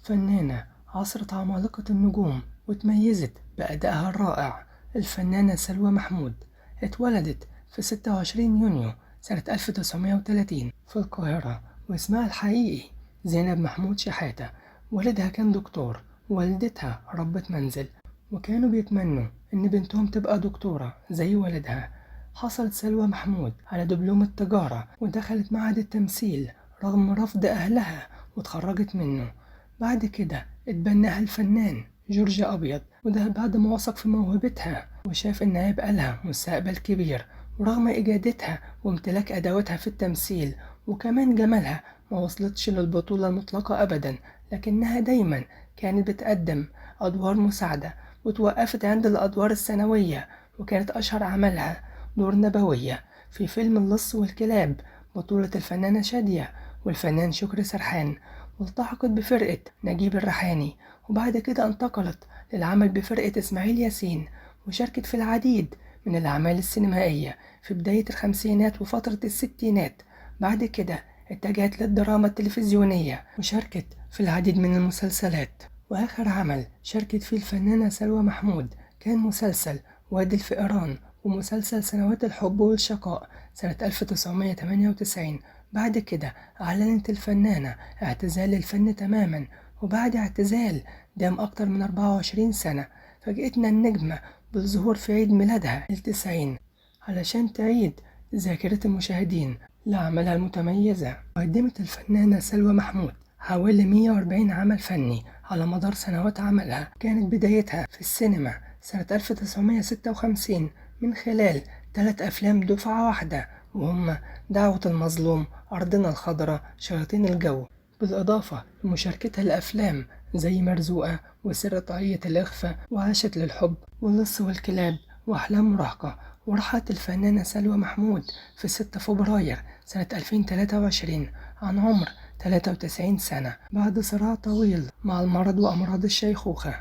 فنانة عصرت عمالقة النجوم وتميزت بأدائها الرائع، الفنانة سلوى محمود. اتولدت في 26 يونيو سنة 1930 في القاهرة، واسمها الحقيقي زينب محمود شحاتة. والدها كان دكتور ووالدتها ربة منزل، وكانوا بيتمنوا إن بنتهم تبقى دكتورة زي والدها. حصلت سلوى محمود على دبلوم التجارة ودخلت معهد التمثيل رغم رفض أهلها واتخرجت منه. بعد كده اتبناها الفنان جورج أبيض، وده بعد ما وثق في موهبتها وشاف إن هيبقى لها مستقبل كبير. ورغم إجادتها وامتلاك أدواتها في التمثيل وكمان جمالها، ما وصلتش للبطولة المطلقة أبدا، لكنها دايما كانت بتقدم أدوار مساعدة وتوقفت عند الأدوار الثانوية. وكانت أشهر عملها دور نبوية في فيلم اللص والكلاب بطولة الفنانة شادية والفنان شكري سرحان، والتحقت بفرقة نجيب الريحاني. وبعد كده انتقلت للعمل بفرقة إسماعيل ياسين، وشاركت في العديد من الأعمال السينمائية في بداية الخمسينات وفترة الستينات. بعد كده اتجهت للدراما التلفزيونية وشاركت في العديد من المسلسلات. وآخر عمل شاركت فيه الفنانة سلوى محمود كان مسلسل وادي الفئران ومسلسل سنوات الحب والشقاء سنة 1998. بعد كده أعلنت الفنانة اعتزال الفن تماما، وبعد اعتزال دام أكتر من 24 سنة فاجأتنا النجمة بالظهور في عيد ميلادها 90 علشان تعيد ذاكرة المشاهدين لأعمالها المتميزة. وقدمت الفنانة سلوى محمود حوالي 140 عمل فني على مدار سنوات عملها. كانت بدايتها في السينما سنة 1956 من خلال 3 أفلام دفعة واحدة، وهم دعوة المظلوم، أرضنا الخضراء، شياطين الجو، بالإضافة لمشاركتها لأفلام زي مرزوقة وسر طاقية الإخفاء وعاشت للحب واللص والكلاب وأحلام مراهقة. ورحلت الفنانة سلوى محمود في 6 فبراير سنة 2023 عن عمر 93 سنة بعد صراع طويل مع المرض وأمراض الشيخوخة.